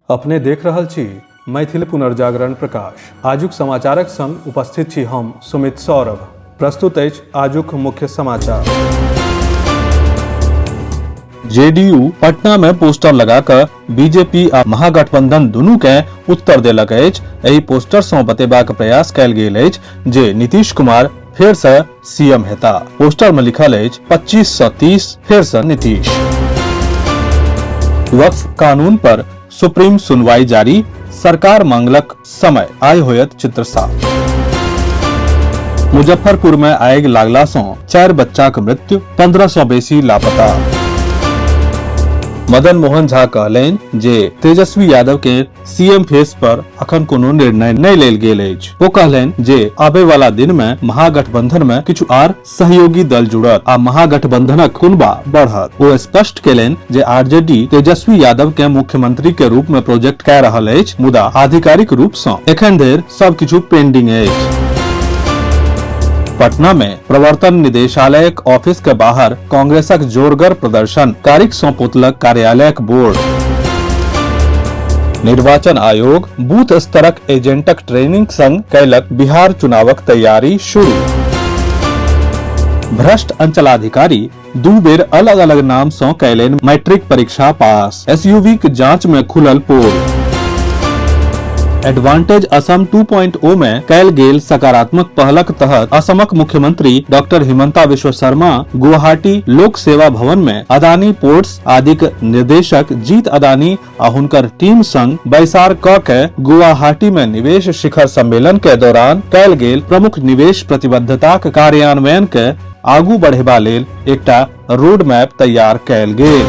अपने देख रहल छी मैथिल पुनर्जागरण प्रकाश। आजुक समाचारक संग उपस्थित छी हम सुमित सौरभ। प्रस्तुत अछि आजुक मुख्य समाचार। जेडीयू पटना में पोस्टर लगा कऽ बीजेपी आ महागठबंधन दुनू के उत्तर देलक अछि। एहि पोस्टर सं बतेबाक प्रयास कयल गेल अछि जे नीतीश कुमार फेर से सीएम हेता। पोस्टर में लिखल अछि 25 से 30 फेर से नीतीश। वक्फ कानून पर सुप्रीम सुनवाई जारी, सरकार मांगलक समय, आइ होयत चित्र साफ। मुजफ्फरपुर में आगि लागला सं 4 बच्चाक मृत्यु, 15 सं बेसी लापता। मदन मोहन झा कहलनि जे तेजस्वी यादव के सीएम फेस पर अखन कोनो निर्णय नहि लेल गेल अछि। ओ कहलनि जे आबय वाला दिन में महागठबंधन में किछु आर सहयोगी दल जुड़त आ महागठबंधनक कुनबा बढ़त। ओ स्पष्ट केलनि जे आरजेडी तेजस्वी यादव के मुख्यमंत्री के रूप में प्रोजेक्ट कय रहल अछि, मुदा आधिकारिक रूप सं एखन धरि सब किछु पेंडिंग अछि। पटना में प्रवर्तन निदेशालयक ऑफिस के बाहर कांग्रेसक जोरगर प्रदर्शन, कारिक सं पोतलक कार्यालयक बोर्ड। निर्वाचन आयोग बूथ स्तरक एजेंटक ट्रेनिंग संग कयलक बिहार चुनावक तैयारी शुरू। भ्रष्ट अंचलाधिकारी 2 बेर अलग अलग नाम सं कयलनि मैट्रिक परीक्षा पास, एसयूवी के जांच में खुलल पोल। एडवांटेज असम 2.0 में कयल गेल सकारात्मक पहलक तहत असमक मुख्यमंत्री डॉक्टर हिमंता विश्व शर्मा गुवाहाटी लोक सेवा भवन में अदानी पोर्ट्स आदिक निर्देशक जीत अदानी आ हुनकर टीम संग बैसार क के गुवाहाटी में निवेश शिखर सम्मेलन के दौरान कयल गेल प्रमुख निवेश प्रतिबद्धताक कार्यान्वयन के आगू बढ़ेबा लेल एकटा रोड मैप तैयार कयल गेल।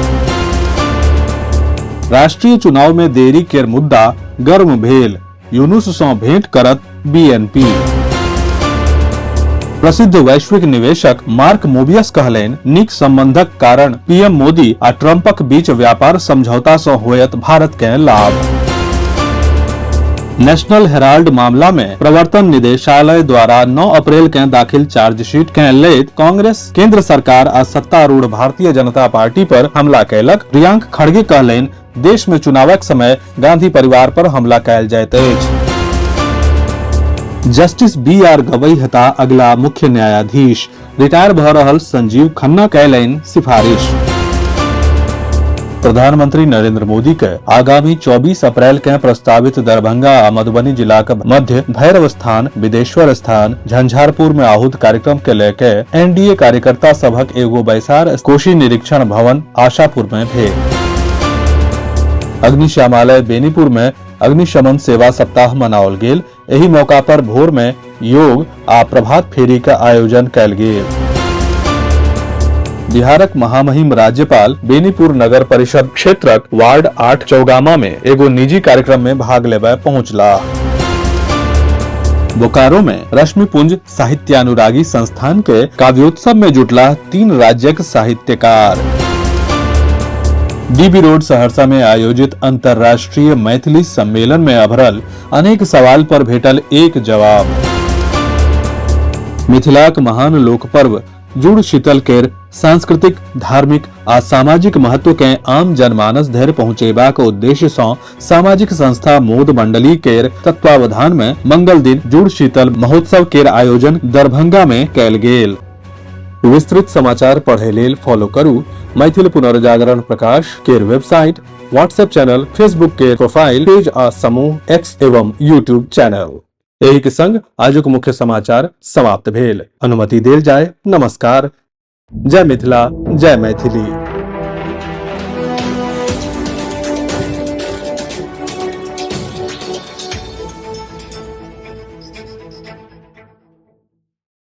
राष्ट्रीय चुनाव में देरी केर मुद्दा गर्म भेल, यूनुस सं भेंट करत बीएनपी। प्रसिद्ध वैश्विक निवेशक मार्क मोबियस कहलनि, नीक संबंधक कारण पीएम मोदी आ ट्रंपक बीच व्यापार समझौता सं होयत भारत के लाभ। नेशनल हेराल्ड मामला में प्रवर्तन निदेशालय द्वारा 9 अप्रैल के दाखिल चार्जशीट के लैत कांग्रेस केंद्र सरकार आ सत्तारूढ़ भारतीय जनता पार्टी पर हमला कयलक। प्रियांक खड़गे कहलनि, देश में चुनावक समय गांधी परिवार पर हमला कयल जाइत अछि। जस्टिस बी आर गवई हेता अगला मुख्य न्यायाधीश, रिटायर भ रहल संजीव खन्ना कयलनि सिफारिश। प्रधानमंत्री नरेंद्र मोदी के आगामी 24 अप्रैल के प्रस्तावित दरभंगा आ मधुबनी जिलाक मध्य भैरव स्थान, विदेश्वर स्थान, झंझारपुर में आहूत कार्यक्रम के लेके एनडीए कार्यकर्ता सभक एगो बैसार कोशी निरीक्षण भवन आशापुर में भेल। अग्निश्यामालय बेनीपुर में अग्निशमन सेवा सप्ताह मनाओल गेल। एहि मौका पर भोर में योग आ प्रभात फेरी का आयोजन कयल गेल। बिहारक महामहिम राज्यपाल बेनीपुर नगर परिषद क्षेत्रक वार्ड 8 चौगामा में एगो निजी कार्यक्रम में भाग लेबय पहुंचला। बोकारो में रश्मि पुंज साहित्यानुरागी संस्थान के काव्योत्सव में जुटला 3 राज्यक साहित्यकार। डीबी रोड सहरसा में आयोजित अंतर्राष्ट्रीय मैथिली सम्मेलन में अभरल अनेक सवाल पर भेटल एक जवाब। मिथिलाक महान लोक पर्व जुड़ शीतल केर सांस्कृतिक, धार्मिक आ सामाजिक महत्व के आम जनमानस धरि पहुंचेबाक उद्देश्य सं सामाजिक संस्था मोद मंडली केर तत्वावधान में मंगल दिन जुड़ शीतल महोत्सव केर आयोजन दरभंगा में कयल गेल। विस्तृत समाचार पढ़े लेल फॉलो करू मैथिल पुनर्जागरण प्रकाश केर वेबसाइट, व्हाट्सएप चैनल, फेसबुक के प्रोफाइल पेज आ समूह एक्स एवं यूट्यूब चैनल। एही के संग आजुक मुख्य समाचार समाप्त भेल। अनुमति देल जाय। नमस्कार। जय मिथिला, जय मैथिली।